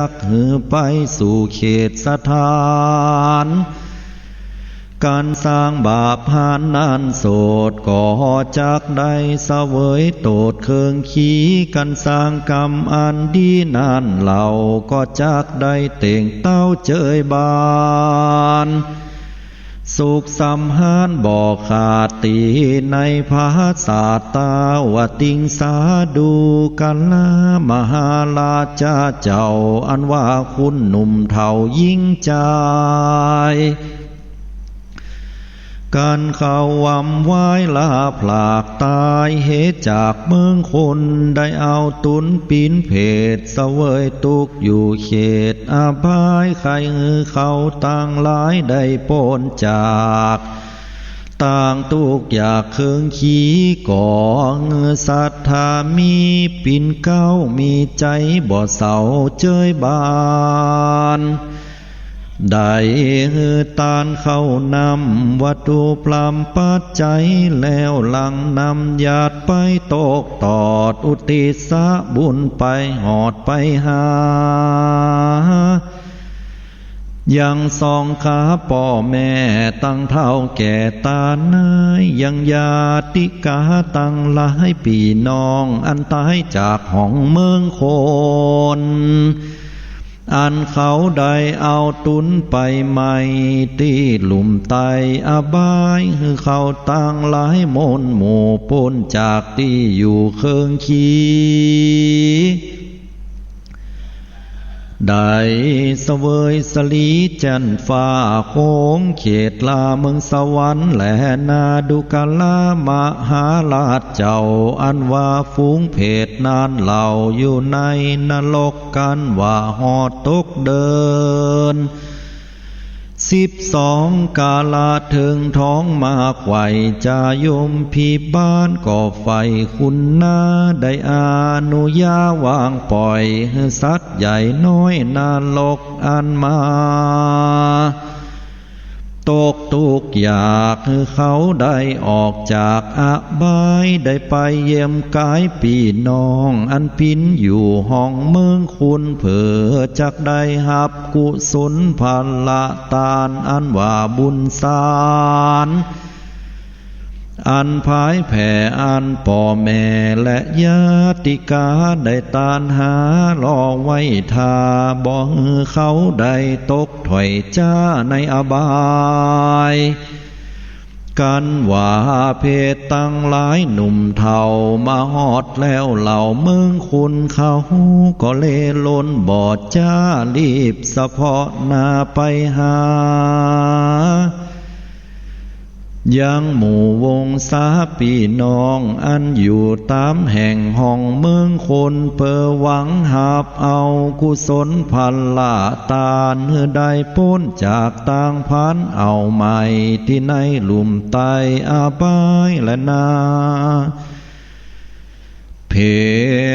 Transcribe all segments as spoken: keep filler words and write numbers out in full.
จักหื้อไปสู่เขตสถาน ก๋านสร้างบาปหาญนั้นโสด ก็จักได้เสวยโตษเคิงขี ก๋านสร้างกรรมอันดีนั้นเล่า ก็จักได้เต่งเต้าเจยบาน สุขสำราญบ่ขาดตี้ในผาสาตา ว่าติงสาดูกะละมหาราชาเจ้า อันว่าคุณหนุ่มเฒ่าญิงจาย ก๋านเขาวำวายลาผลากต๋าย เหตุจากเมืองคน ได้เอาต๋นปิ๋นเผต เสวยตุ๊กข์อยู่เขตอบาย ใค่หื้อเขาตังหลายได้ป๊นจาก ตางตุ๊กข์ยากเคิงขี ก็หื้อสัตถามีปิ๋นเก๊า มีใจ๋บ่เศร้าเจยบาน ได้หื้อตานเข้านำวัตถุพร่ำปัจจัย แล้วหลั่งนำหยาดไปตกตอด อุทิศบุญไปฮอดไปหา ยังสองขาป้อแม่ตังเฒ่าแก่ต๋านาย ยังญาติกาตังหลายปี้น้อง อันต๋ายจากห้องเมืองคน อันเขาได้เอาต๋นไปไหม้ตี้ลุ่มไตอบาย หื้อเขาตังหลายมวลหมู่ป๊นจากตี้อยู่เคิงขี ได้เสวยสลีแจ่นฟ้าโขง เขตลาเมืองสวรรค์ และนาดูกะละมหาราชเจ้า อันว่าฝูงเผตนั้นเล่า อยู่ในนรก กั๋นว่าฮอดตกเดิน สิบสองกาละเถิงท้องมาไขว่ จะยมพิบาลก็ใฝ่คุณนา ได้อนุญาว่างป่อย หื้อสัตว์ใหญ่น้อยนรกอันมา ตกตุ๊กข์ยาก หื้อเขาได้ออกจากอบาย ได้ไปเยี่ยมกายปี้น้อง อันปิ๋นอยู่ห้องเมืองคน เปื้อจักได้ฮับกุศลผละตาน อันว่าบุญสาร อันผายแผ่อันป้อแม่และญาติกาได้ตานหาหล่อไว้ถ้า บ่หื้อเขาได้ตกถ้อยจ๊าในอบาย กั๋นว่าเผตตังหลายหนุ่มเฒ่ามาฮอดแล้วเหล่าเมืองคน เขาก็เล่นลนบ่จ๊ารีบสะเพาะหน้าไปหา ยังหมู่วงศาปี้น้องอันอยู่ต๋ามแห่งห้องเมืองคน เปื้อหวังฮับเอากุศลผละตาน หื้อได้ป๊นจากตางพรานเอาไหม้ตี้ในลุ่มไตอบายแลนา เผ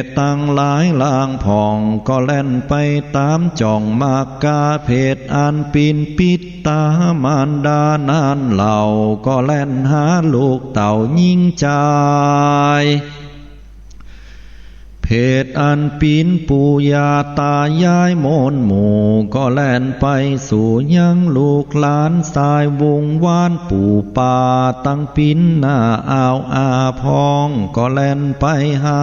ตตังหลายลางผ่องก็แล่นไปต๋ามจ้องมากา เผตอันปิ๋นปิตตามารดานั้นเหล่า ก็แล่นหาลูกเต้าญิงจาย เผตอันปิ๋นปู่ย่าต๋ายายมวลหมู่ ก็แล่นไปสู่ยังลูกหลานสายวุ่งวานปู่ป้าตังปิ๋นหน้าอาวอาพอง ก็แล่นไปหา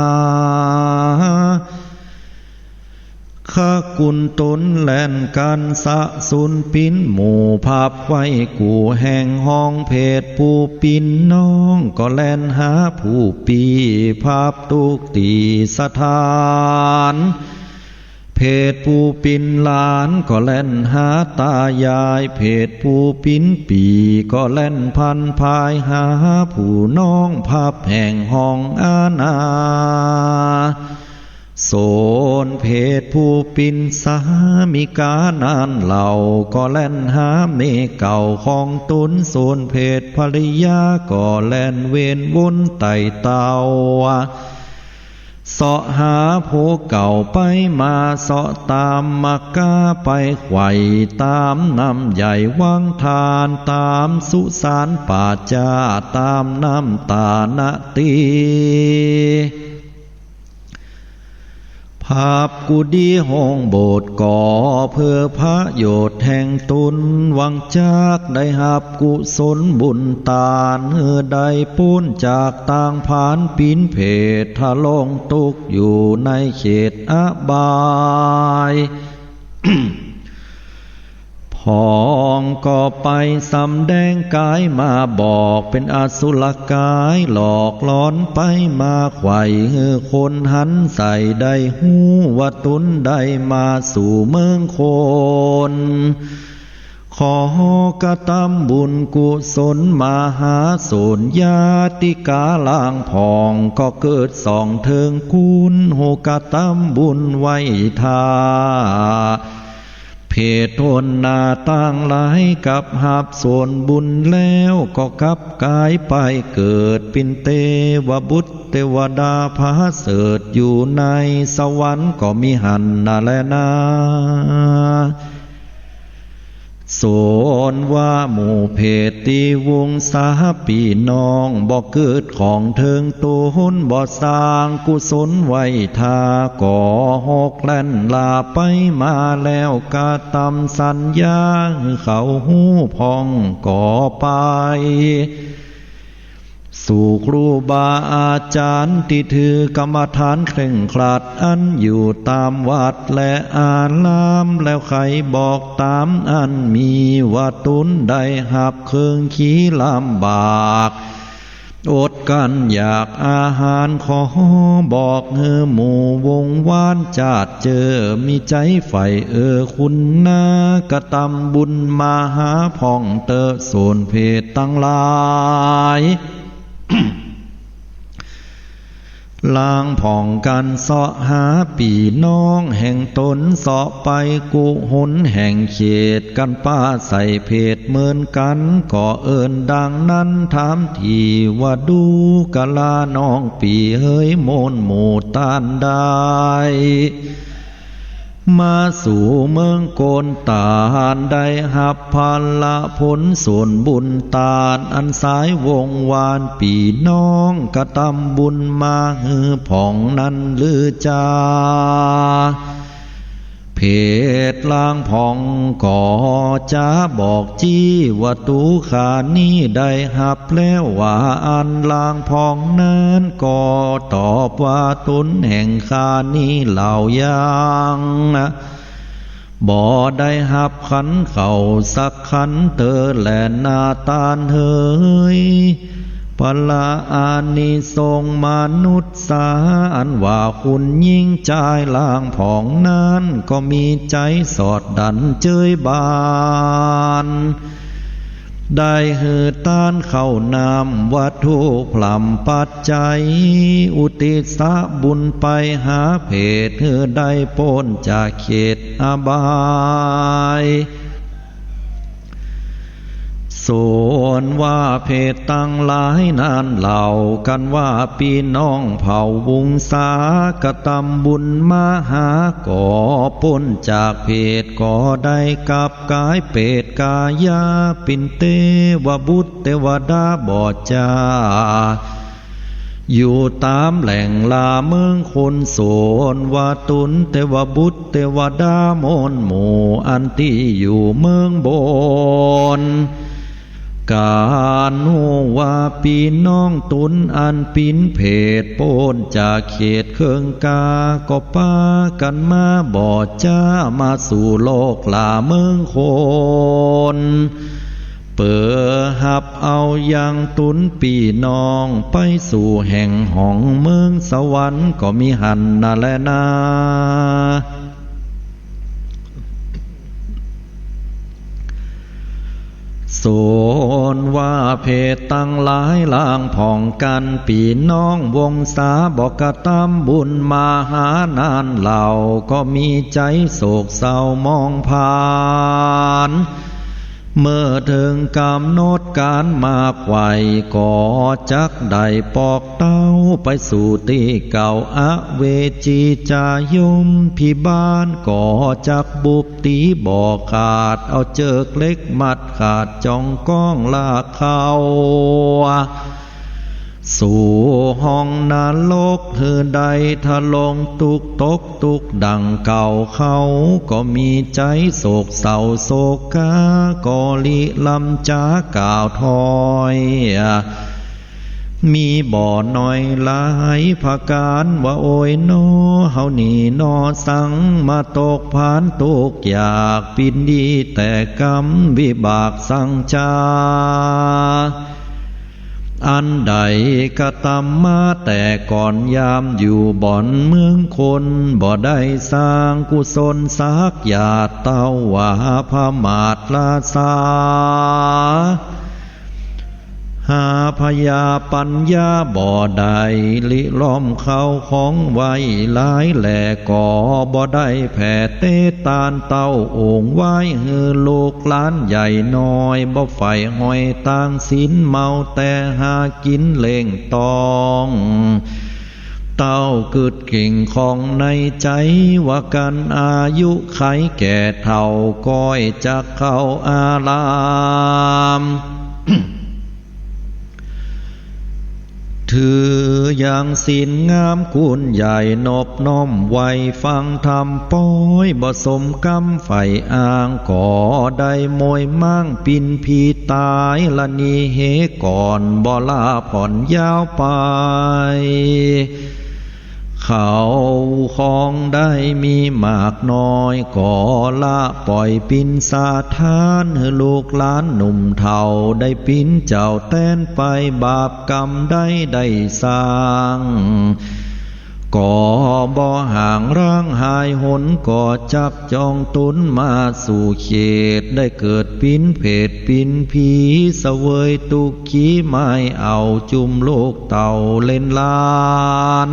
ขกุณต๋นแล่นกั๋นสะสุนปิ๋นหมู่ พับไว้กู้แห่งห้อง เผตผู้ปิ๋นน้องก็แล่นหาผู้ปี้ พับตุ๊กตี้สถาน เผตผู้ปิ๋นหลานก็แล่นหาต๋ายาย เผตผู้ปิ๋นปี้ก็แล่นพันพายหาผู้น้อง พับแห่งห้องอาณา ส่วนเผตผู้ปิ๋นสามิกานั้นเหล่า ก็แล่นหาเมยเก่าของต๋น ส่วนเผตภริยาก็แล่นเวนวนไต่เต้า เสาะหาผัวเก่าไปมา เสาะต๋ามมะกาไปไขว่ ต๋ามน้ำใหญ่วังทาน ต๋ามสุสานป่าจ๊า ต๋ามน้ำตานาตี ภาพกุฏิห้องโบสถ์ก็เพื่อประโยชน์แห่งต๋น หวังจักได้ฮับกุศลบุญตาน หื้อได้ป๊นจากตางผานปิ๋นเปรต ถ้าลงตุ๊กข์อยู่ในเขตอบาย พ่องก็ไปสำแดงก๋ายมาบอก เป๋นอสุรก๋ายหลอกหลอนไปมาใฝ่ หื้อคนหันใส่ได้ฮู้ว่าต๋นได้มาสู่เมืองคน ขอกระตำบุญกุศลมหาศน ญาติก๋าลางพ่องก็เกิดสองเถิงกุน ฮู้กระตำบุญไหว้ถ้า เปรตต๋นนาตังหลายกับฮับส่วนบุญแล้ว ก็กลับก๋ายไปเกิดเป๋นเตวบุตรเตวดาผาเสริฐ อยู่ในสวรรค์ก็มีหั้นนาแลนา ส่วนว่าหมู่เปรตตี้วงศาปี้น้อง บ่เกิดของเถิงต๋น บ่สร้างกุศลไหว้ถ้า ก็หกแล่นลาไปมาแล้ว กระตำสัญญาหื้อเขาฮู้พ่องก็ไป สู่ครูบาอาจ๋ารย์ตี้ถือกรรมฐานเคร่งครัด อันอยู่ต๋ามวัดและอาราม แล้วใค่บอกต๋ามอันมีว่าต๋นได้ฮับเครื่องขีลำบาก อดกลั้นอยากอาหาร ขอบอกหื้อหมู่วงวานจาดเจอ มีใจ๋ใฝ่เออคุณนา กระตำบุญมหาพ่องเต๊อะ ส่วนเปรตตังหลาย ลางพ่องกั๋นเซาะหาปี้น้องแห่งต๋น เซาะไปกู้หนแห่งเขต กั๋นปาใส่เปรตเหมือนกั๋น ก็เอิ้นดังนั้น ถามตี้ว่าดูกราน้องปี้เหย โมนหมู่ต้านได้ มาสู่เมืองคน ต้านได้ฮับผละผลส่วนบุญตาน อันสายวงวานปี้น้องกระตำบุญมาหื้อพ่องนั้นหรือจา เปรตลางพ่องก็จะบอกจี้ว่า ตั๋วข้านี้ได้ฮับแล้วว่าอั้น ลางพ่องนั้นก็ตอบว่า ต๋นแห่งข้านี้เล่ายังบ่ได้ฮับขันข้าวสักขันเต๊อะแลนาต้านเหย ผละอานิสงส์มนุษย์สา อันว่าคุณญิงจายลางพ่องนั้น ก็มีใจ๋สอดดันเจยบาน ได้หื้อตานข้าวน้ำวัตถุพร่ำปัจจัย อุทิศบุญไปหาเปรต หื้อได้ป๊นจากเขตอบาย ส่วนว่าเปรตตังหลายนั้นเล่ากั๋นว่า ปี้น้องเผ่าวุงสา กระตำบุญมาหา ก็ป๊นจากเปรต ก็ได้กลับก๋ายเปรตก๋ายา เป๋นเตวบุตรเตวดาบ่จา อยู่ต๋ามแหล่งลาเมืองคน ส่วนว่าต๋นเตวบุตรเตวดาโมนหมู่ อันตี้อยู่เมืองบน ก๋านฮู้ว่าปี้น้องต๋นอันเป๋นเปรตป๊นจากเขตเครื่องกา ก็ปากั๋นมาบ่จา มาสู่โลกลาเมืองคน เปื้อฮับเอายังต๋นปี้น้อง ไปสู่แห่งห้องเมืองสวรรค์ก็มีหั้นนาแลนา ส่วนว่าเปรตตังหลายลางพ่องกั๋น ปี้น้องวงศาบ่กระตำบุญมาหานั้นเล่า ก็มีใจ๋โศกเศร้ามองผ่าน เมื่อเถิงก๋ำหนดก๋านมาใฝ่ ก็จักได้ปอกเต้าไปสู่ตี้เก่า อเวจีจายมพิบาล ก็จักบุบตี๋บ่ขาด เอาเจิกเหล็กมัดขาด จ้องก้องลากเข้า สู่ห้องนรกหื้อได้ทะลง ตุ๊กข์ตกตุ๊กข์ดั่งเก่า เขาก็มีใจ๋โศกเศร้าโศกา ก็ริลำจ๋ากล่าวถ้อย มีบ่น้อยหลายประก๋าน ว่าโอยหนอ เฮานี้หนอสัง มาตกพานตุ๊กข์ยาก ปินดีแต่กรรมวิบากสังจา อันใดกระตำมาแต่ก่อน ยามอยู่บ่อนเมืองคน บ่ได้สร้างกุศลสักหยาด เต้าว่าพระมหาราชา หาพญาปัญญาบ่ได้ ริลำเข้าของไว้หลายแล ก็บ่ได้แผ่เตตาน เต้าองค์ไหว้หื้อลูกหลานใหญ่น้อย บ่ใฝ่ห้อยตางศีลเมา แต่หากิ๋นเล่งต้อง เต้ากึ๊ดเก่งของในใจ๋ ว่ากันอายุไขแก่เฒ่า ก้อยจักเข้าอาราม ถือยังศีลงามคุณใหญ่ นบน้อมไหว้ฟังธรรม ป้อยบ่สมกำใฝ่อ้าง ก็ได้โมยม้างปินผีต๋าย ละนี้เหก่อน บ่ลาผ่อนยาวไป เขาของได้มีมากน้อย ก็ละป่อยปิณสถาน หื้อลูกหลานหนุ่มเฒ่า ได้ปิณเจ้าแตนไป บาปกรรมใดได้สร้าง ก็บ่ห่างร้างหายหน ก็จักจองตนมาสู่เขต ได้เกิดปิณเปรตปิณผี เสวยตุ๊กข์ขี้ไม้เอา จุมลูกเต้าเหลนหลาน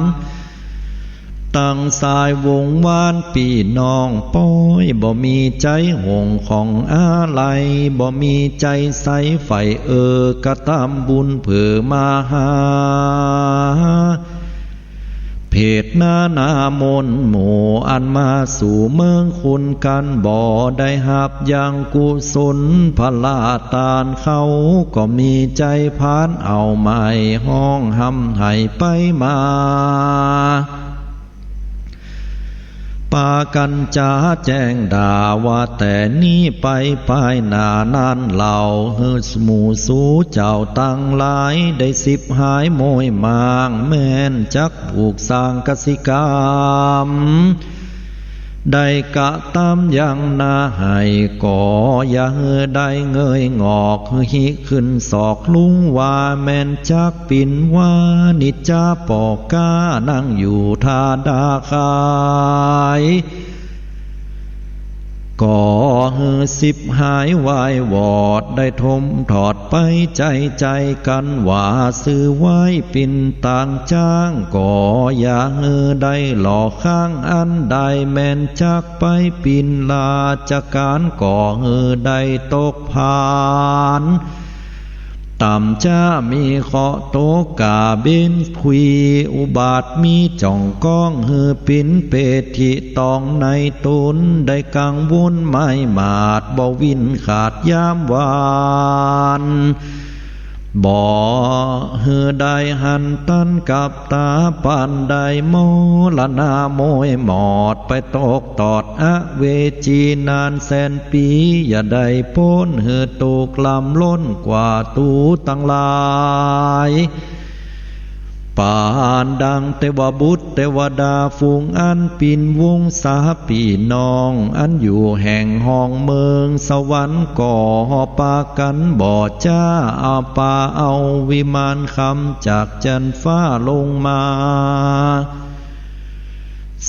ตังสายวงศ์วานปี้น้อง ป้อยบ่มีใจ๋ห่วงของอะไหล่ บ่มีใจ๋ใสใฝ่เอ่อ กระตำบุญเผื่อมาหา เปรตนานาหม่นหมู่ อันมาสู่เมืองคุณกั๋น บ่ได้ฮับยังกุศลผละตาน เขาก็มีใจ๋ผานเอาไม้ ฮ้องฮ่ำไห้ไปมา ปากั๋นจ๋าแจ้งด่า ว่าแต่นี้ไปปายหน้านั้นเล่า หื้อหมู่สูเจ้าตังหลาย ได้สิบหายโมยม้าง แม่นจักปลูกสร้างกสิกรรม ได้กระตำยังนาไฮ่ ก็อย่าหื้อได้เงยงอก หื้อหิขึ้นศอกลุง ว่าแม่นจักปิณวานิจจาป้อก๊า นั่งอยู่ธาดาขาย ก็หื้อสิบหายวายวอด ได้ถมถอดไปใจ๋ใจ๋กั๋น ว่าซื้อไว้ปิณตางจ้าง ก็อย่าหื้อได้หล่อค้างอันใด แม่นจักไปปิณราชก๋าน ก็หื้อได้ตกผาน ต่ำจ๊ามีเคราะห์ตกก๋าเบนผุย อุบาทมีจ่องก้อง หื้อปิณเปรตถิตองในต๋น ได้กังวลไม้หมาด บ่วินขาดยามวาน บ่หื้อได้หันตันกับต๋า ปานได้มรณาโมยหมอด ไปตกตอดอเวจีนานแสนปี๋ อย่าได้ป๊นหื้อตกล้ำล้นกว่าตูตังหลาย ปานดังเตวบุตรเตวดาฝูงอั้น ปิณวงศาปี้น้อง อันอยู่แห่งห้องเมืองสวรรค์ ก็ปากั๋นบ่จ๊า เอาปาเอาวิมานคำจากจั๊นฟ้าลงมา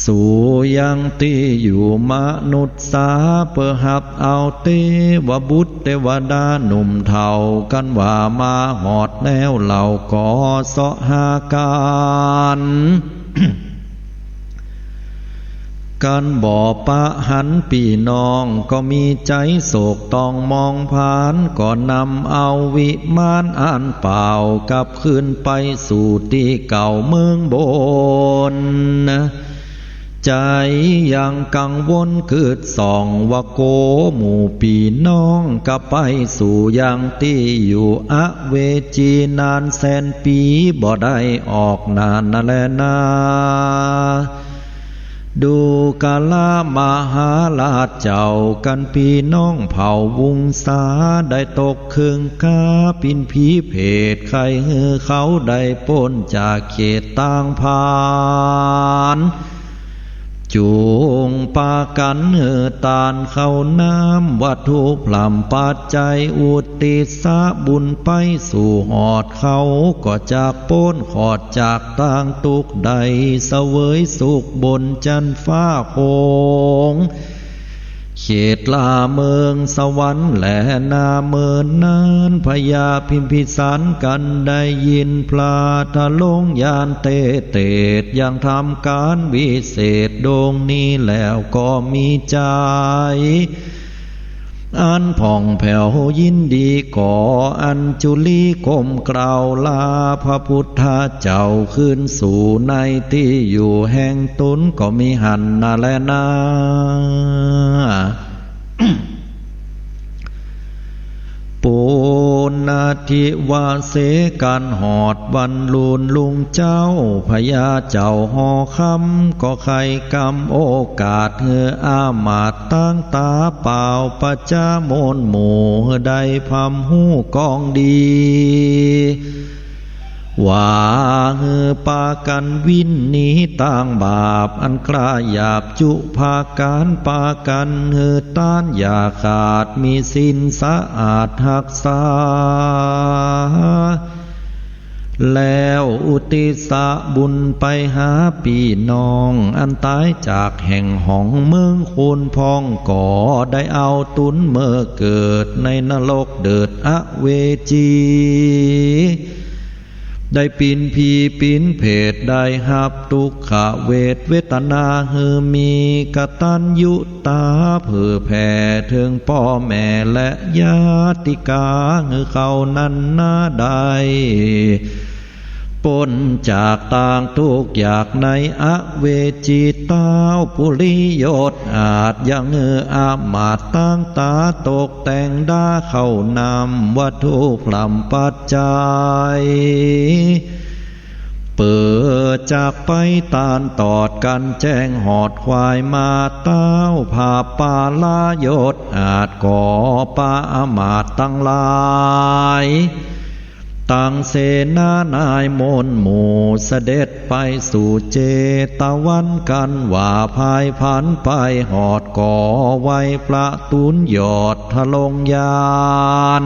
สู่ยังตี้อยู่มนุษย์สา เปื้อฮับเอาเตวบุตรเตวดาหนุ่มเฒ่า กันว่ามาฮอดแล้วเล่า ก็เสาะหากั๋น กั๋นบ่ปะหันปี้น้อง ก็มีใจ๋โศกต้องมองผาน ก็นำเอาวิมานอันเปล่ากลับคืนไปสู่ตี้เก่าเมืองบน ใจ๋ยังกังวลกึ๊ดส่องว่าโก๋หมู่ปี้น้องกลับไปสู่ยังตี้อยู่อเวจีนานแสนปี๋บ่ได้ออกนานาแลนา ดูกราชมหาราชเจ้ากั๋นปี้น้องเผ่าวุงสาได้ตกเคิงก๋าปิ้นผีเผต ใค่หื้อเขาได้ป๊นจากเขตต่างผ่าน จุ่งปากั๋นหื้อตานข้าวน้ำวัตถุพร่ำปัจจัยอุตติสสะบุญไปสู่ฮอดเขา ก็จักป๊นขอดจากตางตุ๊กข์ได้เสวยสุขบนจั๊นฟ้าคง เขตลาเมืองสวรรค์แลนา เมินนานพญาพิมพิสารกั๋นได้ยินพระทรงญาณเตเตศ ยังทำก๋านวิเศษดวงนี้แล้วก็มีใจ๋ อันผ่องแผ้วยินดี ก็อัญจุลีก้มกราบลาพระพุทธเจ้าคืนสู่ในตี้อยู่แห่งต๋น ก็มีหั้นนาแลนา ปุณณาทิวาเสกั๋นฮอดวันลูนลุงเจ้า พญาเจ้าหอคำก็ใค่กำโอกาสหื้ออามาตย์ตังต๋าเป่าประจามนหมู่หื้อได้พร่ำฮู้กองดี ว่าหื้อปากั๋นวินหนีตางบาปอันกล้าหยาบจุ ปากั๋น ปากั๋นหื้อต้านอย่าขาด มีศีลสะอาดฮักษา แล้วอุตติสสะบุญไปหาปี้น้องอันต๋ายจากแห่งหองเมืองคุณพ่อง ก็ได้เอาต๋นเมื่อเกิดในนรกเดิดอเวจี ได้ปิ้นผีปิ้นเผต ได้ฮับตุ๊กขเวทเวทนาหื้อมี กตัญญูตาเผื่อแผ่เถิงป้อแม่และญาติกาหื้อเขานั้นนาได้ป๊นจากตางตุ๊กข์ยากในอเวจีเต้าปุริยศอาจ ยังหื้ออามาตย์ตังต๋าตกแต่งดาข้าวนำวัตถุพร่ำปัจจัย เปิดจากไปตานตอดกั๋นแจ้งหอดควายมาเต้า ผาปาลายศอาจก่อปาอามาตย์ตังหลาย ตังเสนานายมนหมู่เสด็จไปสู่เจตวันกั๋นว่า ภายผันไปหอดก็ไหว้พระตูลยอดทรงญาณ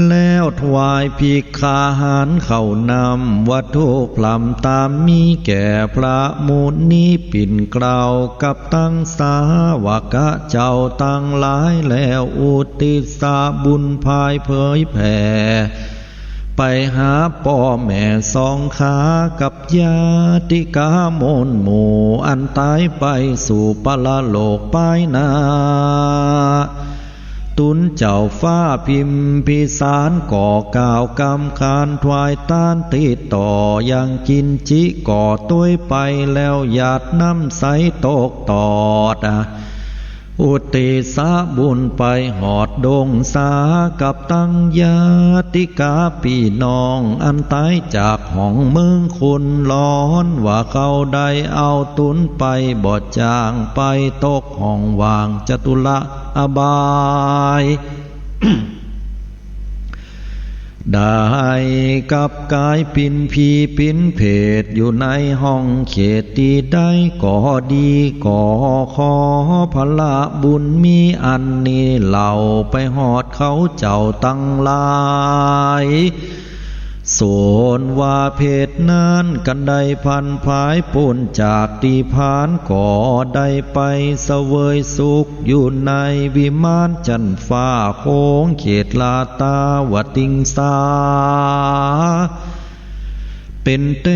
แล้วถวายภิกขาหารข้าวนำวัตถุพร่ำต๋ามมีแก่พระมุนีปิ่นเกล้ากับตังสาวกะเจ้าตังหลาย แล้วอุตติสสะบุญพายเผยแผ่ไปหาป้อแม่สองขากับญาติกามนหมู่อันต๋ายไปสู่ปรโลกปายหน้า ตูลเจ้าฟ้าพิมพิสารก็กล่าวกำขานถวายตานติดต่อยังกินจิก็ตวยไป แล้วหยาดน้ำใสตกตอด อุตติสสะบุญไปหอดดงสากับตังญาติกาปี้น้องอันต๋ายจากหองเมืองคุณหลอน ว่าเขาได้เอาตูลไปบ่จ่าง ไปตกห้องว่างจตุละอบาย ได้กลับก๋ายปิ้นผีปิ้นเผตอยู่ในห้องเขตตี้ใดก็ดี ก็ขอผละบุญมีอันนี้เหล่าไปหอดเขาเจ้าตังหลาย ส่วนว่าเผตนั้นกั๋นได้ผันผายป๊นจากตี้ผานก็ได้ไปเสวยสุขอยู่ในวิมานจั๊นฟ้าโขงเขตลาตาวติงสา เป๋นเต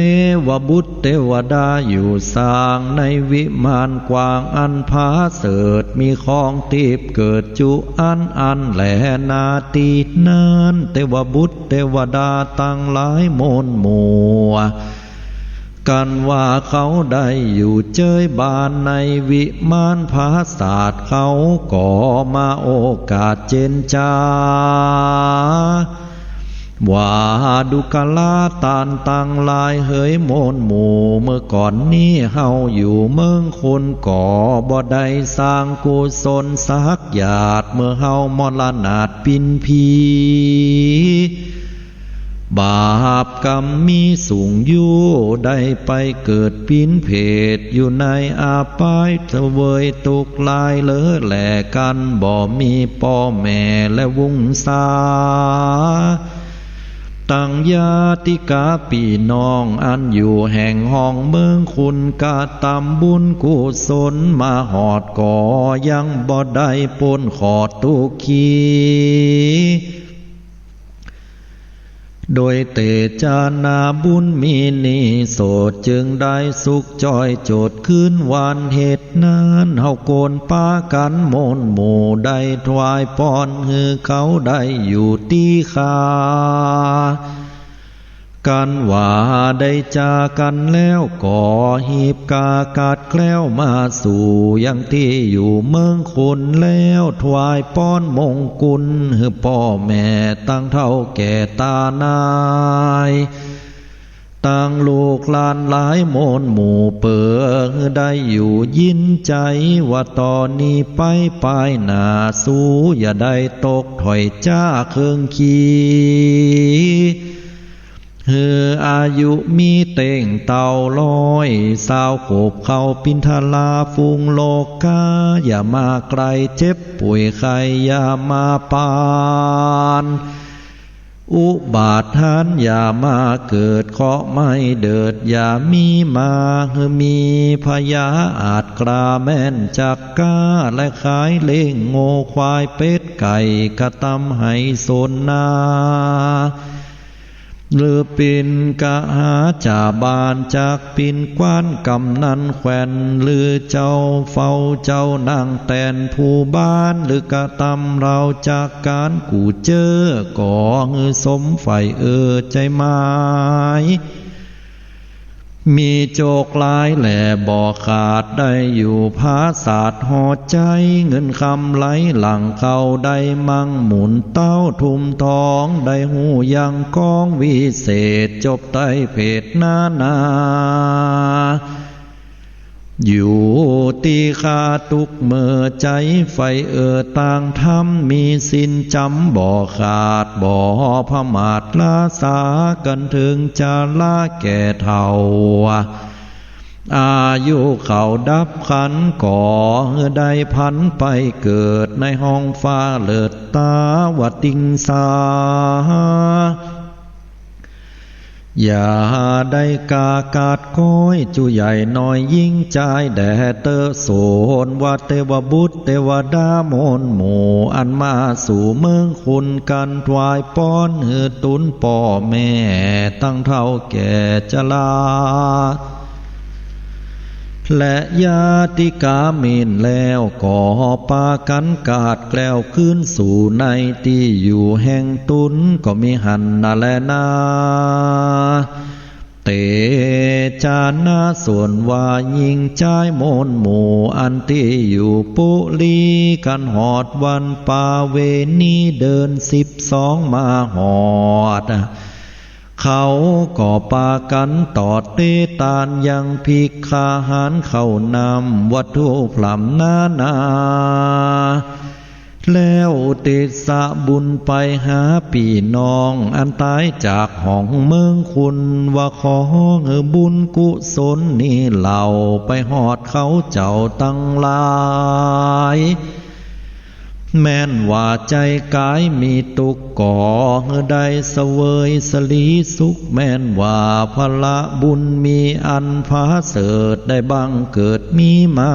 วบุตรเตวดาอยู่สร้างในวิมานกว้างอันผาเสริฐ มีของทิพย์เกิดจุอันอันแลนา ตี้นั้นเตวบุตรเตวดาตังหลายมนหมู่ กันว่าเขาได้อยู่เจ๊ยบานในวิมานผาสาท เขาก็มาโอกาสเจนจา ว่าดูกราต้านตังหลายเหยโมนหมู่ เมื่อก่อนนี้เฮาอยู่เมืองคุณ ก็บ่ได้สร้างกุศลสักหยาด เมื่อเฮามรณาดปินผี บาปกรรมมีสูงอยู่ ได้ไปเกิดปินเปรต อยู่ในอบายเสวยตุ๊กข์หลายเหลือแล กันบ่มีป้อแม่และวงศา ตังญาติกาปี้น้อง อันอยู่แห่งห้องเมืองคุณ กระตำบุญกุศลมาฮอด ก็ยังบ่ได้ป๊นขอดตุ๊กขี โดยเตจานาบุญมีนี้โสด จึงได้สุขจ้อยโจทย์คืนวัน เหตุนั้นเฮาควรปากั๋นโมนหมู่ ได้ถวายปอนหื้อเขาได้อยู่ตี้คา กันว่าได้จากกั๋นแล้ว ก็หีบกากัดแคล้วมาสู่ยังตี้อยู่เมืองคุณ แล้วถวายปอนมงกุลหื้อป้อแม่ตังเฒ่าแก่ต๋านาย ตังลูกหลานหลายโมนหมู่ เปื้อหื้อได้อยู่ยินใจ๋ ว่าต่อนี้ไปปายหน้า สูอย่าได้ตกถ้อยจ๊าเคิงขี หื้ออายุมีเต้งเต้าร้อยซาวขบ เข้าปินทราตฝูงโลกา อย่ามาใก้เจ็บป่วยไข้ อย่ามาปาน อุบาทหาญอย่ามาเกิด เคราะห์ไม่เดิดอย่ามีมา หื้อมีพยาอาจกล้าแม่นจักกล้า และขายเลี้ยงงัวควายเป็ดไก่ กระตำให้โสนนา หรือปินกหาจ่าบ้าน จักปินกว้านกำนันแคว่น หรือเจ้าเฝ้าเจ้านางแต๋นผู้บ้าน หรือกระตำเฮาจักก๋านกู้เจื้อ ก็หื้อสมใฝ่เอ่อใจ๋หมาย มีโจคหลายแลบ่ขาด ได้อยู่ผาสาทหอใจ๋ เงินคำไหลหลั่งเข้า ได้มั่งหมุนเต้าทุ่มทอง ได้ฮู้ยังกองวิเศษ จบใต้เพศนานา อยู่ตี้ข้าตุ๊กเมื่อใจ๋ ใฝ่เอ่อตางธรรม มีศีลจ๋ำบ่ขาด บ่ผมาทละสา กั๋นเถิงจาระแก่เฒ่า อายุเข้าดับขันธ์ ก็หื้อได้ผันไปเกิด ในห้องฟ้าเลิศตาวติงสา อย่าได้กากัดก้อย จุใหญ่น้อยญิงจายแด่เต๊อะ โสนว่าเตวบุตรเตวดาโมนหมู่ อันมาสู่เมืองคุณ กั๋นถวายปอนหื้อตูนป้อแม่ตังเฒ่าแก่จรา และญาติกามินแล้ว ก็ปากั๋นกาดแคล้วคืนสู่ในตี้อยู่แห่งตุน ก็มีหั้นนาแลนา เตจานาส่วนว่าญิงจายโมนหมู่ อันตี้อยู่ปุรี กั๋นหอดวันปาเวณีเดือนสิบสองมาหอด เขาก็ปากั๋นตอดเตตานยังภิกขาหารข้าวน้ำวัตถุพร่ำนานา แล้วอุทิศบุญไปหาปี้น้องอันต๋ายจากห้องเมืองคุณ ว่าขอหื้อบุญกุศลนี้เหล่าไปฮอดเขาเจ้าตังหลาย แม่นว่าใจ๋ก๋ายมีตุ๊กข์ ก็หื้อได้เสวยสลีสุข แม่นว่าผละบุญมีอันผาเสริฐได้บังเกิดมีมา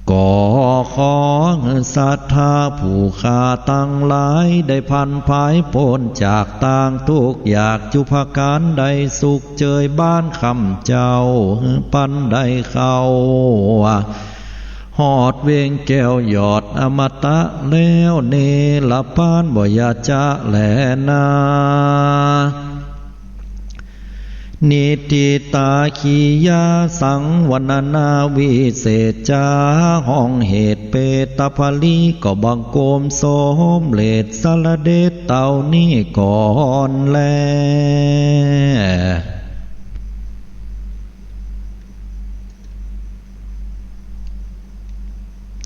ก็ขอหื้อศรัทธาผู้ข้าตังหลาย ได้ผันผายป๊นจากตางตุ๊กข์ยากจุพก๋าน ได้สุขเจยบ้านคำเจ้าหื้อปันได้เข้า ฮอดเวงแก้วยอดอมตะแล้ว เนรปานบ่อย่าจะแลนา นิฏฐิตา กิริยาสังวรรณนาวิเศษจ๋า ห้องเหตุเปตตะปลี ก็บังคมสมเร็จสรรเสด็จเต้านี้ก่อนแล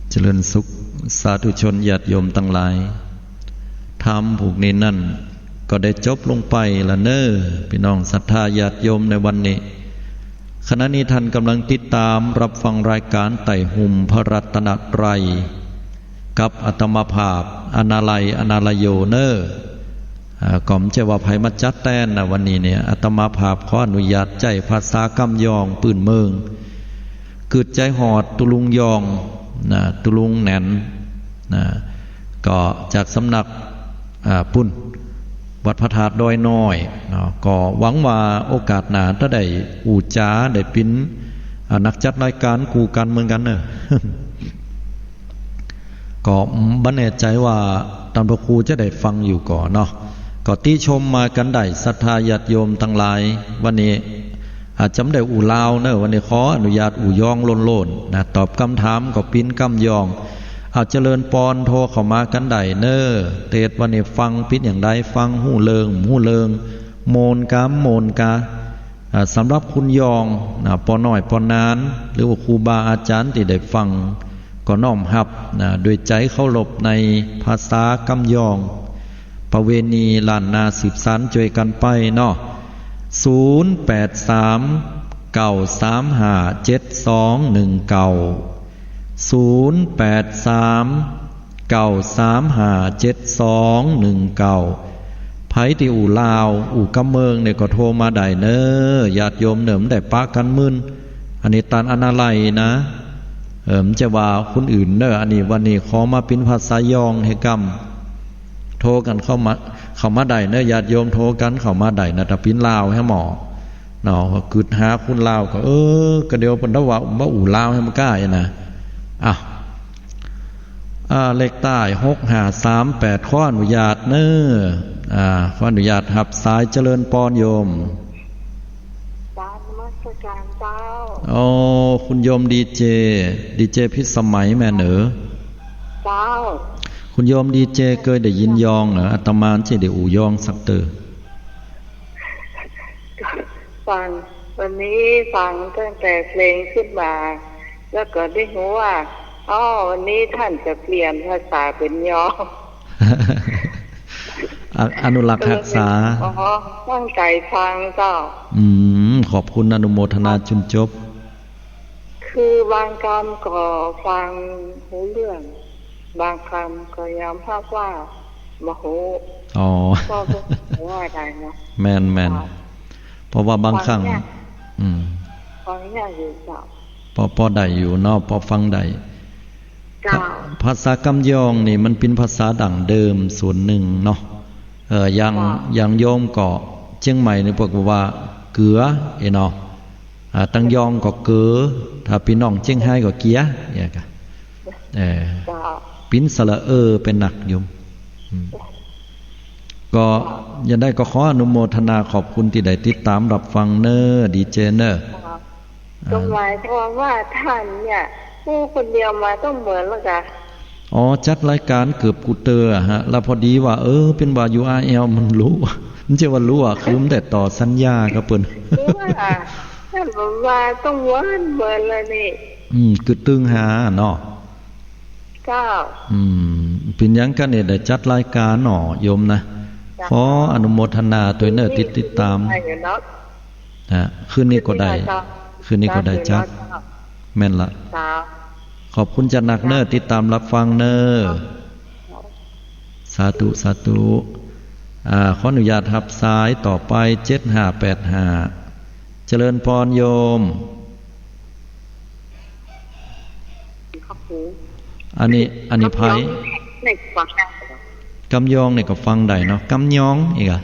เจริญสุข สาธุชนญาติโยมตังหลาย ธรรมผูกนี้นั้นก็ได้จบลงไปละเน้อ ปี้น้องศรัทธาญาติโยมในวันนี้ ขณะนี้ท่านกำลังติดต๋ามรับฟังรายก๋านไต่หุมพระรัตนตรัย กับอาตมาภาพ อนาลัย อนาลัยโย เน้อ อ่า ก็บ่ใจ้ว่าใผมาจัดแตนนะ วันนี้เนี่ย อาตมาภาพขออนุญาตใจ๊ภาษาก้ำยองปื้นเมือง กึ๊ดใจ๋ฮอดตุ๊ลุงยองนะ ตุ๊ลุงแหนนนะ ก็จากสำนัก อ่า ปุ้น วัดพระธาตุดอยน้อยเนาะ ก็หวังว่าโอกาสหน้าจะได้อู้จ๋า ได้เป๋น อ่า นักจัดรายก๋านกู้กั๋นเหมือนกั๋นเน้อ ก็บ่แน่ใจ๋ว่าต้านพระครูจะได้ฟังอยู่ก่อเนาะ ก็ติชมมากั๋นได้ ศรัทธาญาติโยมตังหลาย วันนี้อาจจะบ่ได้อู้ลาวเน้อ วันนี้ขออนุญาตอู้ยองโล่นๆ นะ ตอบกำถามก็เป๋นก้ำยอง เอาเจริญปอน โทรเข้ามากั๋นได้เน้อ เตสวันนี้ฟังเป๋นอย่างใด ฟังฮู้เรื่อง ฮู้เรื่อง โมนกา โมนกา อ่า สำหรับคุณยองนะ ป้อน้อย ป้อนาน หรือว่าครูบาอาจ๋ารย์ตี้ได้ฟัง ก็น้อมฮับนะ ด้วยใจ๋เคารพในภาษาก้ำยอง ประเวณีล้านนาสืบสานจ้วยกั๋นไปเนาะ ศูนย์แปดสาม เก้าสามห้า เจ็ดสองหนึ่งเก้า ศูนย์แปดสาม เก้าสามห้า เจ็ดสองหนึ่งเก้า ใผตี้อู้ลาว อู้กำเมืองเนี่ยก็โทรมาได้เน้อ ญาติโยมเน้อ บ่ได้ปะกั๋นมึน อันนี้ต้านอนาลัยนะ เออ บ่ใจ้ว่าคนอื่นเน้อ อันนี้วันนี้ขอมาเป๋นภาษายองหื้อกำ โทรกั๋นเข้ามา เข้ามาได้เน้อ ญาติโยมโทรกั๋นเข้ามาได้นะ ถ้าเป๋นลาวหื้อหมอ เนาะ กึ๊ดหาคนลาวก็ เออ ก็เดี๋ยวเปิ้นว่าบ่อู้ลาวหื้อมันก้าอะนะ อ้าว อ่า เลขใต้ หกห้าสามแปด ขออนุญาตเน้อ อ่า ขออนุญาตฮับสาย เจริญปอนโยม กราบนมัสก๋านเจ้า โอ้ คุณโยมดีเจ ดีเจพิสมัยแม่นเอ๋อ เจ้า คุณโยมดีเจเกยได้ยินยองเน่อ อาตมาจะได้อู้ยองสักเตื้อ ฟัง วันนี้ฟังตั้งแต่เพลงขึ้นมา แล้วก็ได้ฮู้ว่า อ้อ วันนี้ท่านจะเปลี่ยนภาษาเป๋นยอง อ- อนุรักษ์ฮักษา อ๋อ ตั้งใจ๋ฟังเจ้า อืม ขอบคุณ อนุโมทนาจุนจบ คือบางกำก็ฟังฮู้เรื่อง บางกำก็ยอมฮับว่าบ่ฮู้ อ๋อ ก็บ่ฮู้ว่าใดเนาะ แม่นๆ เจ้า เพราะว่าบางครั้ง ฟังยาก อืม ฟังยากอยู่เจ้า ปอ ปอได้อยู่เนาะ ปอฟังได้ เจ้า ภา ภาษาก้ำยองนี่มันเป๋นภาษาดั้งเดิมส่วนนึ่งเนาะ เอ่อ อย่าง เจ้า อย่างโยมก็เจียงใหม่นี่เปิ้นก็ว่าเกือ เอ้ยเนาะ อ่า ตังยองก็เก๋อ ถ้าปี้น้องเจียงฮายก็เกีย เนี่ยกะ เออ เจ้า เป๋นสระเออเป๋นนักโยม อืม ก็ เจ้า อย่างใดก็ขออนุโมทนาขอบคุณตี้ได้ติดต๋ามฮับฟังเน้อ ดีเจเน้อ เจ้า อ่า ก็หมายความว่าท่านเนี่ย อู้คนเดียวมาตั้งเมินแล้วกะ อ๋อ จัดรายก๋านเกือบกู้เตื้ออะฮะ แล้วพอดีว่า เออ เป๋นว่า ยูอาร์แอล มันฮู้ บ่ใจ้ว่าฮู้อะ คือมันได้ต่อสัญญากับเปิ้น คือว่า ท่านบอกว่าตั้งเมินเมินเลยนี่ อืม คือตึงหาเนาะ เจ้า อืม เป๋นหยังกั๋นเนี่ย ได้จัดรายก๋านเนาะ โยมนะ เจ้า ขออนุโมทนาตวยเน้อ ติด ติดต๋าม ได้อยู่เนาะ ฮะ คืนนี้ก็ได้ คืนนี้ก็ได้ คืนนี้ก็ได้จัด เจ้า แม่นละ เจ้า ขอบคุณจัดหนักเน้อ เจ้า ติดต๋ามฮับฟังเน้อ เจ้า สาธุ สาธุ อ่า ขออนุญาตฮับสายต่อไป เจ็ดห้าแปดห้า เจริญปอนโยม ครับผม อันนี้ อันนี้ไผ ในฟังได้ ก้ำยองนี่ก็ฟังได้เนาะ ก้ำยองอีกอะ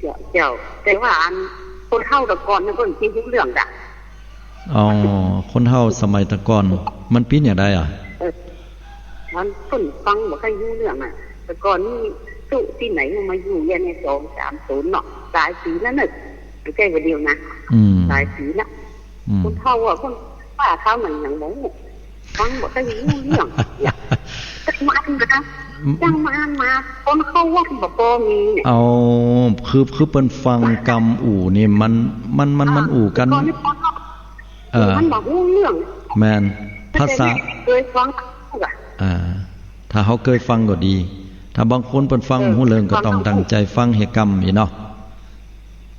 เจ้า เจ้า แต่ว่าอันคนเฒ่าแต่ก่อนนี่เปิ้นสิฮู้เรื่องดะ อ๋อ คนเฒ่าสมัยแต่ก่อน มันเป๋นอย่างใดอะ เออ มันเปิ้นฟังบ่ค่อยฮู้เรื่องอะ แต่ก่อนนี่สุตี้ไหนมาอยู่เนี่ย ในสองสามศูนย์เนาะ หลายปี๋แล้วเนาะ บ่ใจ้ว่าเดี่ยวนะ อืม หลายปี๋ละ อืม คนเฒ่าอะ คนป้าเขามันยังบ่ฮู้ ฟังบ่ค่อยฮู้เรื่อง เนี่ย จักมาอ่านนะ อืม จักมาอ่านมา คนเข้าวัดบ่ปอมีเนี่ย เอา คือ คือเปิ้นฟังกำอู่นี่ มัน มัน มัน อ่า มันอู่กั๋น แต่ก่อนนี่คนเฒ่า เออ มันบ่ฮู้เรื่อง แม่น ภาษา แต่เนี่ยเกยฟังอะ อ่า ถ้าเฮาเกยฟังก็ดี ถ้าบางคนเปิ้นฟัง เออ บ่ฮู้เรื่องก็ต้องตั้งใจ๋ฟังหื้อกำอี้เนาะ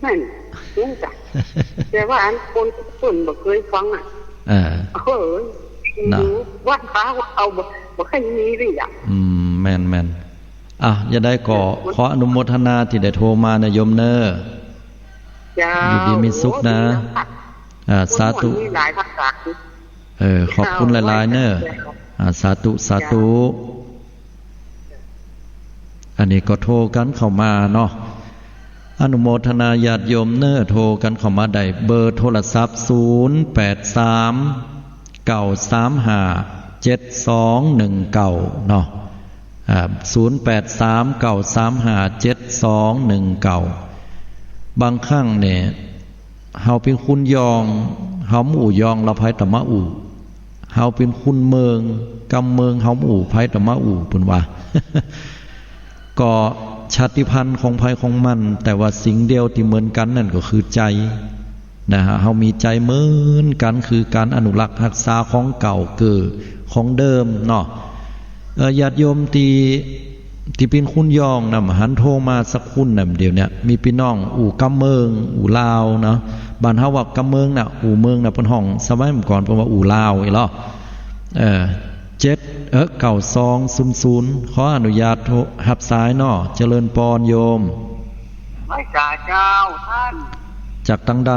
แม่น ฮู้จ้ะ แต่ว่าอันคนเปิ้นบ่เกยฟังอะ เออ เออ นะ วัดป่าเอาบ่ บ่ค่อยมีเลยอะ อืม แม่น แม่น อ่ะ จะใดก็ขออนุโมทนาตี้ได้โทรมานะโยมเน่อ เจ้า อยู่ดีมีสุขนะ โอ้ ดีแล้วค่ะ อ่า สาธุ มีหลายภาษา เออ ขอบคุณหลายๆ เน่อ เจ้า อ่า สาธุ สาธุ เจ้า อันนี้ก็โทรกั๋นเข้ามาเนาะ อนุโมทนาญาติโยมเน่อ โทรกั๋นเข้ามาได้ เบอร์โทรศัพท์ ศูนย์แปดสาม เก้าสามห้า เจ็ดสองหนึ่งเก้า เนาะ อ่า ศูนย์แปดสาม เก้าสามห้า เจ็ดสองหนึ่งเก้า บางครั้งเนี่ย เฮาเป๋นคนยอง เฮาบ่อู้ยอง แล้วใผตะมาอู้ เฮาเป๋นคนเมือง กำเมือง เฮาบ่อู้ ใผตะมาอู้ เปิ้นว่า ก็ชาติพันธุ์ของใผของมัน แต่ว่าสิ่งเดียวตี้เหมือนกั๋นนั่นก็คือใจ๋ นะฮะ เฮามีใจ๋เหมือนกั๋น คือก๋านอนุรักษ์ฮักษาของเก่า เก้อของเดิมเนาะ เอ่อ ญาติโยมตี้ ตี้เป๋นคนยองนะ บ่หันโทรมาสักคนนะ เดี๋ยวเนี้ย มีปี้น้องอู้กำเมือง อู้ลาวเนาะ บ้านเฮาว่ากำเมืองนะ อู้เมืองนะ เปิ้นฮ้อง สมัยก่อนเปิ้นว่าอู้ลาวอี้ลอ เอ่อ เจ็ด เอ่อ เก้าสองศูนย์ศูนย์ ขออนุญาตโทร ฮับสายเนาะ เจริญปอนโยม ไหว้สาเจ้าต้าน จากตางใด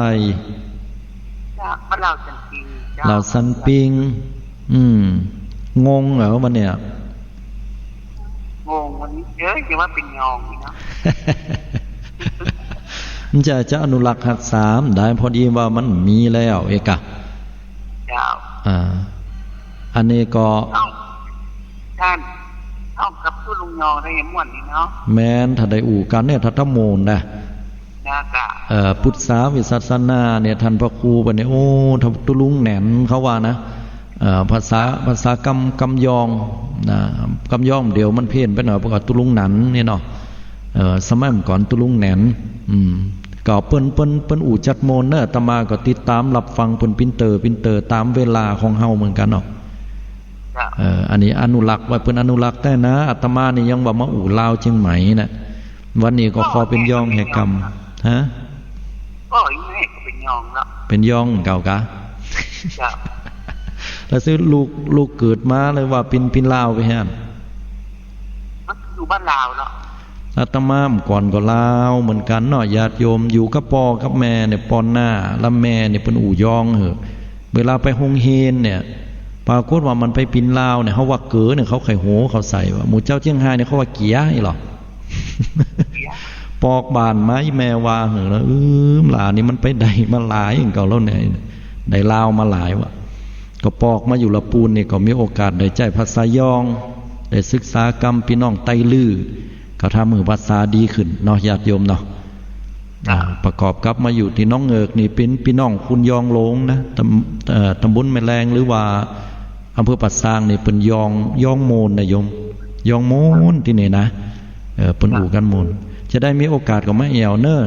จากบ้านลาวสันปิงเจ้า ลาวสันปิง อืม งงเหรอวันเนี่ย งงวันนี้ เอ้ย จะว่าเป๋นยองนี่เนาะ มันจะ จะอนุรักษ์ฮักษามันได้ พอดีว่ามันมีแล้วเอกะ เจ้า อ่า อันนี้ก็ เอ้า ต้าน เอ้า กับตุ๊ลุงยองได้ยังม่วนดีเนาะ แม่น ถ้าได้อู้กั๋นเนี่ย ถ้า ถ้าโมนนะ นะเจ้า เอ่อ พุทธศาสนาเนี่ย ต้านพระครูไปเนี่ย โอ้ ถ้าตุ๊ลุงแหนนเขาว่านะ เอ่อ ภาษา ภาษากำ กำยองนะ กำยองเดี๋ยวมันเพี้ยนไปหน่อย เพราะว่าตุ๊ลุงหนันเนี่ยเนาะ เอ่อ สมัยก่อนตุ๊ลุงแหนน อืม ก็เปิ้น เปิ้น เปิ้นอู้จัดโมนเนอะ อาตมาก็ติดต๋ามฮับฟังเปิ้นปิ้นเต๋อ ปิ้นเต๋อต๋ามเวลาของเฮาเหมือนกั๋นเนาะ ครับ เอ่อ อันนี้อนุรักษ์ไว้ เปิ้นอนุรักษ์แต๊นะ อาตมานี่ยังว่ามาอู้ลาวเจียงใหม่นะ วันนี้ก็ขอเป๋นยองแหกำ ฮะ ก็อีแม่ก็เป๋นยองแล้ว เป๋นยองเก่ากะ ครับ แล้วซึ่งลูก ลูกเกิดมาเลยว่าเป๋น เป๋นลาวไปฮะ มันอยู่บ้านลาวเนาะ อาตมาเมื่อก่อนก็ลาวเหมือนกั๋นเนาะ ญาติโยม อยู่กับป้อกับแม่เนี่ยป้อนหน้า แล้วแม่เนี่ยเปิ้นอู้ยองเหอะ เวลาไปโฮงเฮียนเนี่ย ปรากฏว่ามันไปเป๋นลาวเนี่ย เฮาว่าเก๋อเนี่ย เขาใค่โหเขาใส่ว่า หมู่เจ้าเจียงฮายเนี่ยเขาว่าเกียอี้ลอ ปอกบ่านมา อีแม่ว่าเหอะ แล้ว อืม หลานนี่มันไปได้มาหลายอย่างเก่าแล้วเนี่ย ได้ลาวมาหลายวะ ก็ปอกมาอยู่ละปูนนี่ก็มีโอกาสได้ใจ๊ภาษายอง ได้ศึกษากำปี้น้องไตลื้อ ก็ทำหื้อภาษาดีขึ้นเนาะ ญาติโยมเนาะ อ่า ประกอบกับมาอยู่ตี้หนองเงิกนี่เป๋นปี้น้องคนยองหลงนะ ตำ เอ่อ ตำบลแม่แลง หรือว่าอำเภอป่าซางนี่เปิ้นยอง ยองโมนนะโยม ยองโมนตี้นี่นะ เออ เปิ้นอู้กั๋นโมน จะได้มีโอกาสก็มาแอ่วเน่อ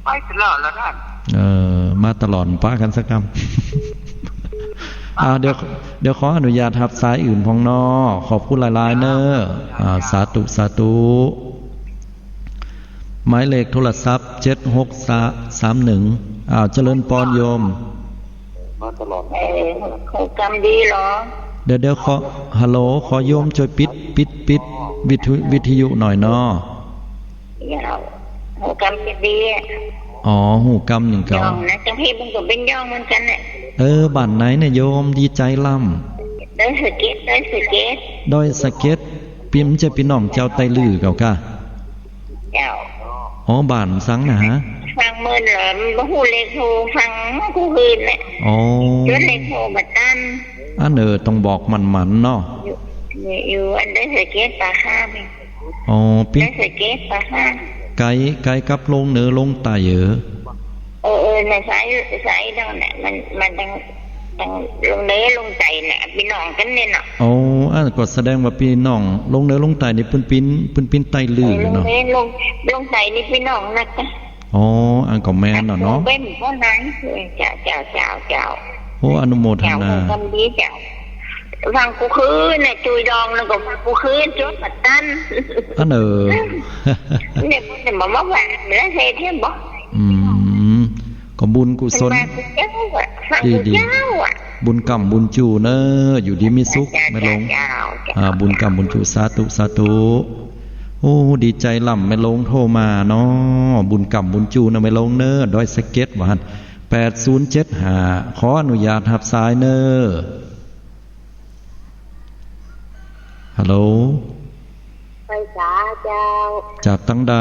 ไปตลอดแล้วท่าน เออ มาตลอด ปะกั๋นสักกำ อ่า เดี๋ยว เดี๋ยวขออนุญาตฮับสายอื่นพ่องเนาะ ขอบคุณหลายๆ เน่อ อ่า สาธุ สาธุ หมายเลขโทรศัพท์ เจ็ดหกสามหนึ่ง อ้าว เจริญปอนโยม มาตลอด เออ หูกำดีเหรอ เดี๋ยว เดี๋ยวขอ ฮัลโหล ขอโยมจ้วยปิด ปิด ปิดวิทยุ วิทยุหน่อยเนาะ ยาว หูกำดีอะ อ๋อ หูกำนึ่งเก่า ยองนะ จังพี่มันก็เป๋นยองเหมือนกั๋นแหละ เออ บ้านไหนเนี่ยโยม ดีใจ๋ล้ำ ดอยสะเก็ด ดอยสะเก็ด ดอยสะเก็ด ปี้ บ่ใจ้ปี้น้องเจ้าไตลื้อเก่ากะ เจ้า อ๋อ บ้านสังนะฮะ ฟังเมินเหรอ บ่ฮู้เลขโทร ฟังกู้คืนแหละ อ๋อ จนเลขโทรบ่ตัน อัน เออ ต้องบอกหมั่นๆ เนาะ อยู่ อยู่ อยู่อันดอยสะเก็ดป่าข้ามนี่ อ๋อ ปี้ ดอยสะเก็ดป่าข้าม ไก๋ ไก๋กับลงเหนือลงใต้เหรอ เออ เออ ในสาย สายตังนั้น มัน มันตัง ตังลงเหนือลงใต้เนี่ย ปี้น้องกั๋นเนี่ยเนาะ โอ้ อันก็แสดงว่าปี้น้องลงเหนือลงใต้นี่เปิ้นปิ้น เปิ้นปิ้นใต้ลื่น เออ ลง เนาะ เหนือลง ลงใต้นี่ปี้น้องนักนะ อ๋อ อันก็แม่นเนาะ เปิ้นก็นั้น เออ เจ้า เจ้า เจ้า เจ้า โอ้ อนุโมทนา เจ้า ทำดีเจ้า ฟังกู้คืนเนี่ย จุยดองแล้วก็ฟังกู้คืน จดบ่ตัน อันเออ เนี่ย เปิ้นจะมาว่า เหนือเศษเนี่ยบ่ อืม ก็บุญกุศล เปิ้นว่ากู้เจ้าอะ ฟังกู้เจ้าอะ ดีๆ บุญกำบุญจู๋เนอะ อยู่ดีมีสุข เจ้า แม่หลง เจ้า เจ้า อ่า บุญกำบุญจู๋ สาธุ สาธุ โอ้ ดีใจ๋ล้ำ แม่หลงโทรมาเนาะ บุญกำบุญจู๋เนอะ แม่หลงเนอะ ดอยสะเก็ดว่าหั้น แปดศูนย์เจ็ดห้า ขออนุญาตฮับสายเนอะ ฮัลโหล ไปจ๋าเจ้า จากตังใด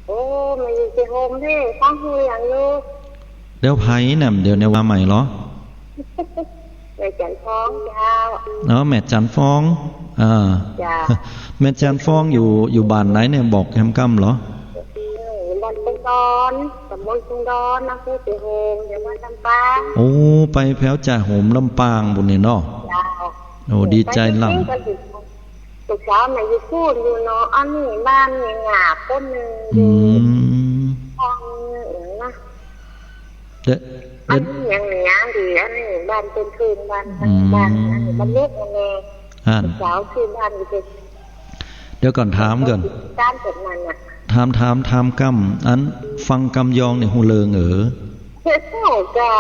โอ้ มาอยู่เชียงโฮมนี่ ฟังเสียงอยู่ เดี๋ยวใผน่ะ เดี๋ยวนี้ว่าใหม่เหรอ แม่จันทร์ฟองเจ้า อ๋อ แม่จันทร์ฟอง อ่า เจ้า แม่จันทร์ฟองอยู่ อยู่บ้านไหนเนี่ย บอกแหมกำเหรอ บ้านเชียงดอน ตำบลเชียงดอน อำเภอเชียงโฮม จังหวัดลำปาง โอ้ ไปแผวจ่าโฮมลำปางปู้นเนี่ยเนาะ เจ้า โอ้ ดีใจ๋ล้ำ ลูกสาวแม่อยู่ปู้นอยู่เนาะ อันนี้บ้านนี่หยาบคนนึ่ง อืม อยู่ห้องนึ่งนะ เด้อ อันนี้ยังเหนือดี อันนี้บ้านเป็นคืนบ้าน อืม บ้าน อันนี้บ้านเล็กนั่นแหละ อ่า ลูกสาวคืนบ้านอยู่เป็น เดี๋ยวก่อน ถามก่อน การเกิดมันน่ะ ถาม ถาม ถามกำ อันฟังกำยองนี่ฮู้เรื่องเอ๋อ เจ้า เจ้า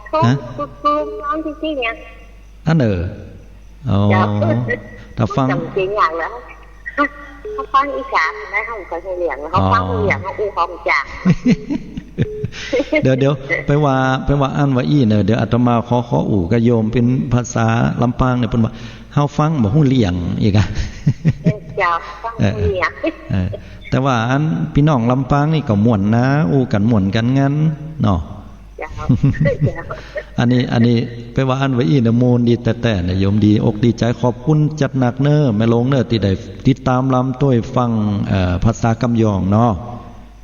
เขา ฮะ คือ คือน้องที่จริงเนี่ย อันเอ๋อ อ๋อ เจ้า ถ้าฟัง จำเป็นอย่างแล้ว เขาฟังอีสานนะ เขาก็ฮู้เรื่อง เขาฟังฮู้เรื่อง เขาอู้ของจาง เดี๋ยว เดี๋ยว ไปว่า ไปว่าอั้นว่าอี้เนอะ เดี๋ยวอาตมาขอ ขออู้กับโยมเป๋นภาษาลำปางเนี่ย เปิ้นว่า เฮาฟังบ่ฮู้เรื่องอีกอะ เจ้า ฟังบ่ฮู้เรื่อง เออ เออ แต่ว่าอันปี้น้องลำปางนี่ก็ม่วนนะ อู้กั๋นม่วนกั๋นงันเนาะ เจ้า เจ้า อันนี้ อันนี้ ไปว่าอั้นว่าอี้เนอะ ม่วนดีแต๊ๆ เนอะ โยมดีอกดีใจ๋ ขอบคุณจัดหนักเนอะ แม่หลงเนอะ ตี้ได้ติดต๋ามลำตวยฟัง เอ่อ ภาษากำยองเนาะ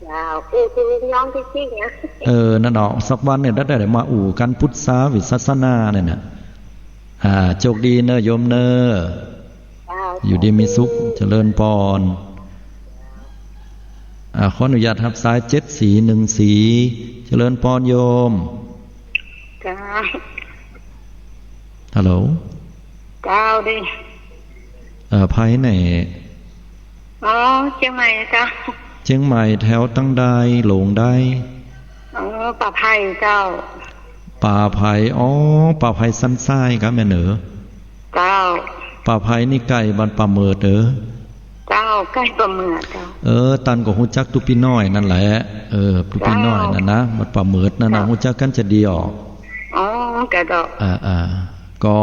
เจ้า อู้คือน้องที่จริงนะ เออ นั่นเนาะ สักวันเนี่ยได้ ได้มาอู้กั๋นพุทธศาสนาเนี่ยนะ อ่า โชคดีเนอะโยมเนอะ เจ้า อยู่ดีมีสุข เจริญปอน อ่า ขออนุญาตฮับสาย เจ็ดสี่หนึ่งสี่ เจริญปอนโยม เจ้า ฮัลโหล เจ้า ดี เอ่อ ใผแน่ อ๋อ เจียงใหม่เจ้า เจียงใหม่แถวตังใด หลงใด อ๋อ ป่าไผ่เจ้า ป่าไผ่ อ๋อ ป่าไผ่สันทรายกะแม่นเอ๋อ เจ้า ป่าไผ่นี่ใก้บ้านป่าเหมิดเอ๋อ เจ้า ใก้ป่าเหมิดเจ้า เออ ตันก็ฮู้จักตุ๊ปี้น้อยนั่นแหละ เออ ตุ๊ปี้น้อยนั่นนะ เจ้า บ้านป่าเหมิดนั่นนะ เจ้า ฮู้จักกั๋นจะดีออก อ๋อ กะเจ้า อ่า อ่า ก็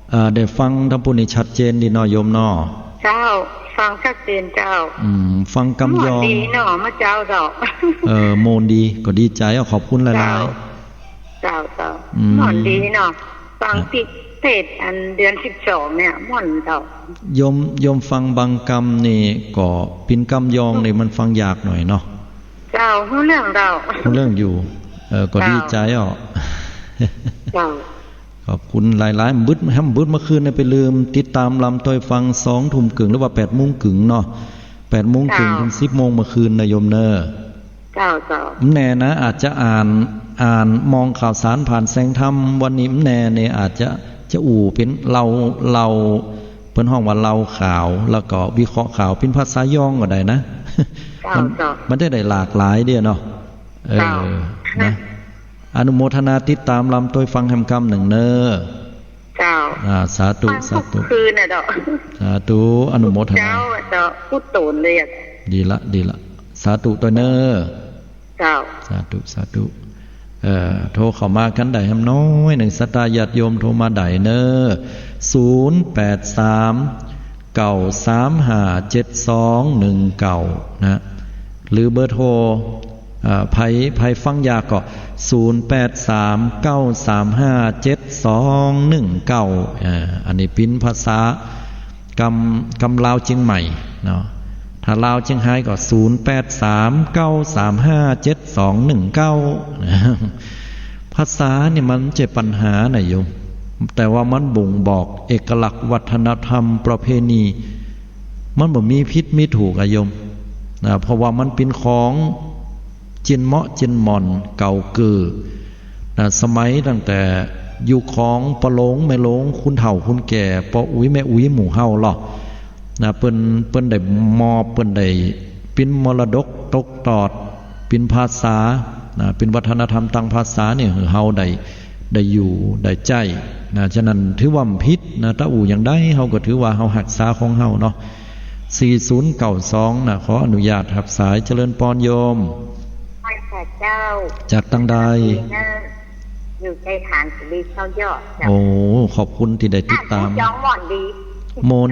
เอ่อ ได้ฟังตางปู้นนี่ชัดเจนดีเนาะโยมเนาะ เจ้า ฟังชัดเจนเจ้า อืม ฟังกำยอง ม่วนดีเนาะ เมื่อเจ๊าเจ้า เออ ม่วนดี ก็ดีใจ๋ ขอบคุณหลายๆ เจ้า เจ้า เจ้า อืม ม่วนดีเนาะ ฟัง อ่ะ ตี้เทศน์อันเดือนสิบสองเนี่ย ม่วนเจ้า โยม โยมฟังบางกำนี่ก็เป๋นกำยองนี่มันฟังยากหน่อยเนาะ เจ้า ฮู้เรื่องเจ้า ฮู้เรื่องอยู่ เออ ก็ เจ้า ดีใจ๋อ่ะ เจ้า ขอบคุณหลายๆ บึด แหมบึดเมื่อคืนเนี่ยไปลืมติดต๋ามลำตวยฟัง สองทุ่มกึ่ง หรือว่าแปดโมงกึ่งเนาะ แปดโมงกึ่ง เจ้า เถิงสิบโมงเมื่อคืนนะโยมเนอะ เจ้า เจ้า แน่นะ อาจจะอ่าน อ่านมองข่าวสารผ่านแสงธรรม วันนี้แน่เนี่ย อาจจะ จะอู้เป๋นเล่า เล่า เปิ้นฮ้องว่าเล่าข่าว แล้วก็วิเคราะห์ข่าวเป๋นภาษายองก็ได้นะ เจ้า มัน เจ้า มันจะได้หลากหลายเดียวเนาะ เออ เจ้า นะ อนุโมทนาติดต๋ามลำตวยฟังแหมกำนึ่งเนอะ เจ้า อ่า สาธุ ฟัง สาธุ ทุกคืนน่ะเจ้า สาธุ อนุโมทนา เจ้า เจ้า พูดโตนเลยอ่ะ ดีละ ดีละ สาธุตวยเนอะ เจ้า สาธุ สาธุ เอ่อ โทรเข้ามากั๋นได้แหมน้อยนึ่ง ศรัทธาญาติโยมโทรมาได้เนอะ ศูนย์แปดสาม เก้าสามห้า เจ็ดสองหนึ่งเก้า นะ หรือเบอร์โทร เอ่อ ใผ ใผฟังยากก็ ศูนย์แปดสาม เก้าสามห้า เจ็ดสองหนึ่งเก้า อ่า อันนี้เป๋นภาษากำ กำลาวเจียงใหม่เนาะ ถ้าลาวเจียงฮายก็ ศูนย์แปดสาม เก้าสามห้า เจ็ดสองหนึ่งเก้า ภาษานี่มันบ่ใจ้ปัญหานะโยม แต่ว่ามันบ่งบอกเอกลักษณ์วัฒนธรรมประเพณี มันบ่มีผิดมีถูกอะโยม นะ เพราะว่ามันเป๋นของจิ่นเมาะจิ่นหม่อนเก่าเกิ่อ นะ สมัยตั้งแต่ยุคของป้อหลวงแม่หลวง คุณเฒ่าคุณแก่ ป้ออุ๊ยแม่อุ๊ยหมู่เฮาเนาะ นะ เปิ้น เปิ้นได้มอบ เปิ้นได้เป๋นมรดกตกตอด เป๋นภาษา นะ เป๋นวัฒนธรรมตางภาษานี่หื้อเฮาได้ ได้อยู่ ได้ใจ๊ นะ ฉะนั้นถือว่าบ่ผิดนะ ถ้าอู้อย่างใดเฮาก็ถือว่าเฮาฮักษาของเฮาเนาะ สี่ศูนย์เก้าสอง นะ ขออนุญาตฮับสาย เจริญปอนโยม ไหว้พระเจ้า จากตางใด อยู่ใต้ฐานสุริเจ้ายอดเจ้า โอ้ ขอบคุณตี้ได้ติดตาม อ่ะ พูดย้องม่วนดี โมน